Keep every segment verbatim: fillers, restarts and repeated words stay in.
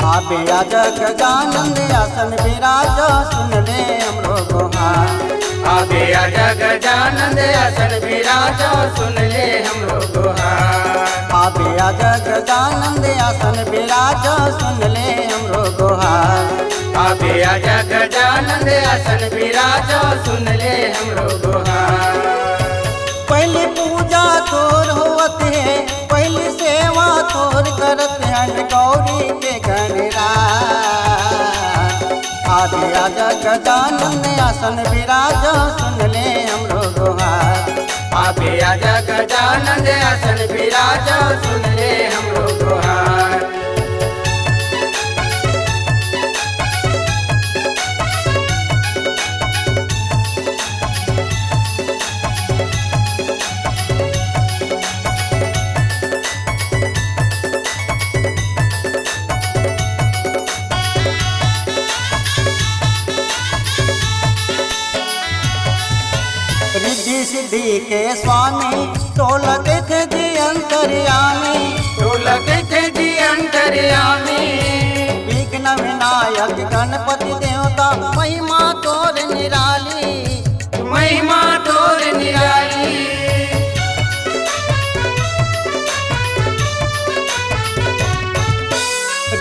आबे आजा गजानंद आसन बिराज, सुन ले हमरो गोहार। आबे आजा गजानंद आसन बिराज, सुन ले हमरो गोहार। आबे आजा गजानंद आसन बिराज, सुन ले हमरो गोहार। आबे आजा गजानंद आसन बिराज, सुन ले हमरो गोहार। पहली पूजा तोर होवत हे, पहली सेवा तोर करत हन गौरी के गणराज। आबे आजा गजानंद आसन बिराज, सुन ले हमरो गोहार। आबे आजा गजानंद आसन बिराज, सुन ले हमरो गोहार। रिद्धि सिद्धि के स्वामी, तोला कहिथे जी अंतर्यामी। तोला कहिथे जी अंतर्यामी। विघ्न विनायक गणपति देवता, महिमा तोर निराली। महिमा तोर निराली।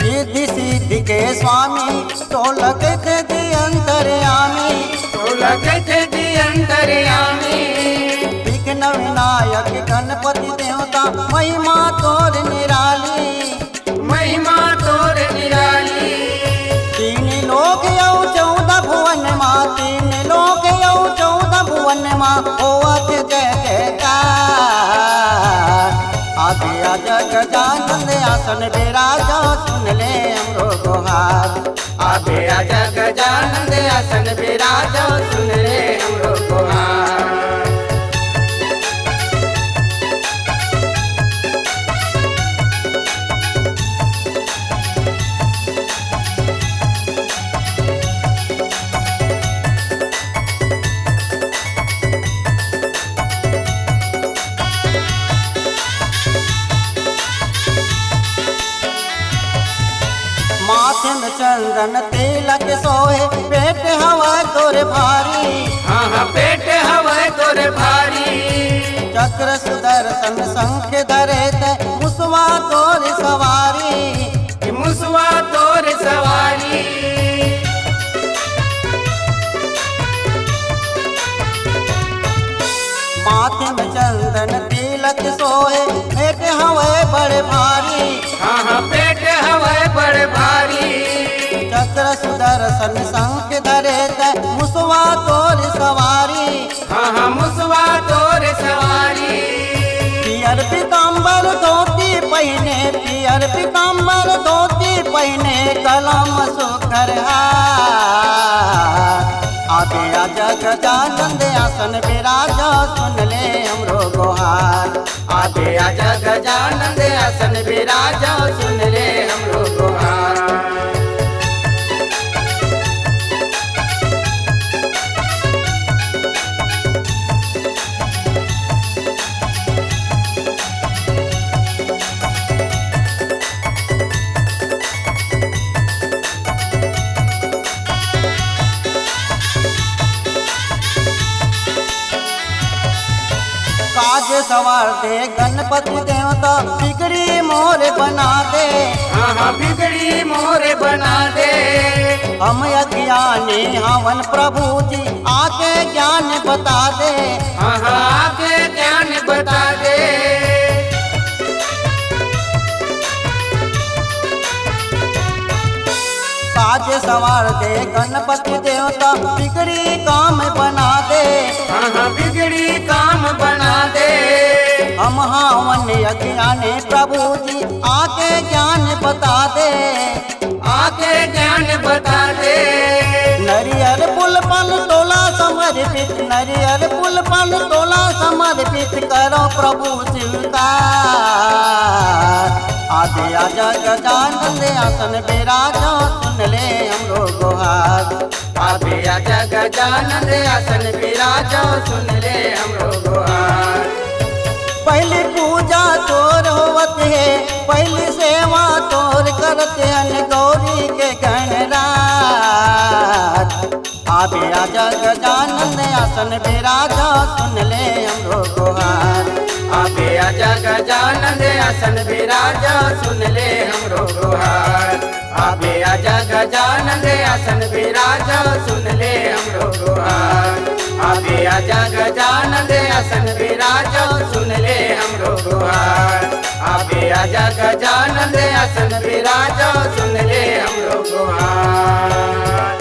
रिद्धि सिद्धि के स्वामी, तोला कहिथे जी अंतर्यामी। तोला कहिथे जी अंतर्यामी। विघ्न विनायक गणपति देवता, महिमा तोर निराली। महिमा तोर निराली। तीन लोक अउ चौदह भुवन मा, तीन लोक अउ चौदह भुवन मा, होवत जय जयकार। आबे आजा गजानंद आसन बिराज, सुन ले हमरो गोहार। आबे आजा गजानंद आसन बिराज, सुन ले हमरो गोहार। माथे में चंदन तिलक सोहे, पेट हवय तोर भारी। हाँ, हाँ, पेट हवय तोर भारी। चक्र सुदर्शन शंख धरे ते, मुसवा तोर सवारी। कि मुसवा तोर सवारी। माथे में चंदन तिलक सोहे, पेट हवय बड़ भारी। हाँ, हाँ, पेट हवय बड़ भारी। चक्र सुदर्शन शंख धरे ते, मुसवा तोर सवारी। हाँ, हाँ, मुसवा तोर सवारी। पियर पीताम्बर धोती पहिने, पियर पीताम्बर धोती पहिने, गला म सुघर हार। आबे आजा गजानंद आसन बिराज, सुन ले हमरो गोहार। आबे आजा गजानंद आसन बिराज, सुन ले हमरो गोहार। काज सवार दे गणपति देवता, बिगड़ी मोर बना दे। हाँ, हाँ, बिगड़ी मोर बना दे। हम अज्ञानी हवन प्रभु जी, आके ज्ञान बता दे। हाँ, हाँ, आके ज्ञान बता दे। काज सवार दे गणपति देवता, बिगड़ी काम बना दे। हाँ, हाँ, बिगड़ी काम बना दे। हम हावन अज्ञानी प्रभु जी, आके ज्ञान बता दे। आके ज्ञान बता दे। नरियर फूल पान तोला समर्पित, नरियर फूल पान तोला समर्पित करो प्रभु स्वीकार। आबे आजा गजानंद आसन बिराज, सुन ले हमरो गोहार। आबे आजा गजानंद आसन बिराज, सुन ले हमरो गोहार। पहली पूजा तोर होवत हे, पहली सेवा तोर करत हन गौर आसन बिराजा सुन ले हमरो गोहार। आबे आजा गजानंद आसन बिराजा सुन ले हमरो गोहार। आबे आजा गजानंद आसन बिराजा सुन ले हमरो गोहार। आबे आजा गजानंद आसन बिराजा सुन ले हमरो गोहार। आबे आजा गजानंद आसन बिराजा सुन ले हमरो गोहार।